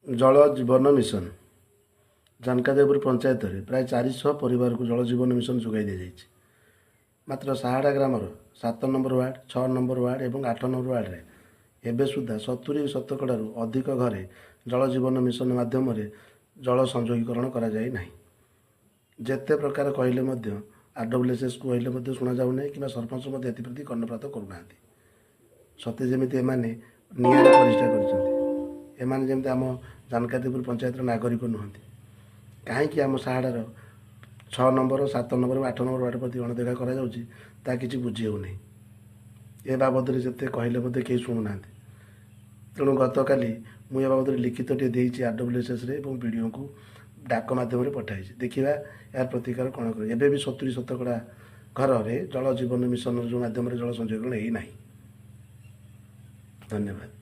ଜଳ ଜୀବନ ମିଶନ ଜାନକାଦେବପୁର ପଞ୍ଚାୟତରେ ପ୍ରାୟ 400 ପରିବାରକୁ ଜଳ ଜୀବନ ମିଶନ ଯୋଗାଇ ଦିଆଯାଇଛି। ମାତ୍ର ସାହାଡ଼ା ଗ୍ରାମର 7 ନମ୍ବର ୱାର୍ଡ଼, 6 ନମ୍ବର ୱାର୍ଡ଼ ଏବଂ 8 ନମ୍ବର ୱାର୍ଡ଼ରେ ଏବେ ସୁଦ୍ଧା 70 ଶତକଡ଼ାରୁ ଅଧିକ ଘରେ ଜଳ ଜୀବନ ମିଶନ ମାଧ୍ୟମରେ ଜଳ ସଂଯୋଗୀକରଣ କରାଯାଇ ନାହିଁ। ଯେତେ ପ୍ରକାର କହିଲେ ମଧ୍ୟ, ଆରଡବ୍ଲ୍ୟୁଏସ୍ଏସ୍କୁ କହିଲେ ମଧ୍ୟ ଶୁଣାଯାଉନାହିଁ କିମ୍ବା ସରପଞ୍ଚ ମଧ୍ୟ ଏଥିପ୍ରତି କର୍ଣ୍ଣପାତ କରୁନାହାନ୍ତି। ସତେ ଯେମିତି ଏମାନେ ନିଆଁରେ ପରିସ୍ରା କରିଛନ୍ତି। ଏମାନେ ଯେମିତି ଆମ ଜାନକାଦେବପୁର ପଞ୍ଚାୟତର ନାଗରିକ ନୁହନ୍ତି। କାହିଁକି ଆମ ସାହାଡ଼ାର 6 ନମ୍ବର, 7 ନମ୍ବର ଏବଂ 8 ନମ୍ବର ୱାର୍ଡ଼ ପ୍ରତି ଅଣଦେଖା କରାଯାଉଛି, ତାହା କିଛି ବୁଝି ହେଉନାହିଁ। ଏ ବାବଦରେ ଯେତେ କହିଲେ ମଧ୍ୟ କେହି ଶୁଣୁନାହାନ୍ତି। ତେଣୁ ଗତକାଲି ମୁଁ ଏ ବାବଦରେ ଲିଖିତଟିଏ ଦେଇଛି ଆରଡବ୍ଲ୍ୟୁଏସ୍ଏସ୍ରେ ଏବଂ ବିଡ଼ିଓଙ୍କୁ ଡାକ ମାଧ୍ୟମରେ ପଠାଇଛି। ଦେଖିବା ଏହାର ପ୍ରତିକାର କ'ଣ କରିବ। ଏବେ ବି 70 ଶତକଡ଼ା ଘରରେ ଜଳ ଜୀବନ ମିଶନର ଯେଉଁ ମାଧ୍ୟମରେ ଜଳ ସଂଯୋଗୀକରଣ ହେଇନାହିଁ। ଧନ୍ୟବାଦ।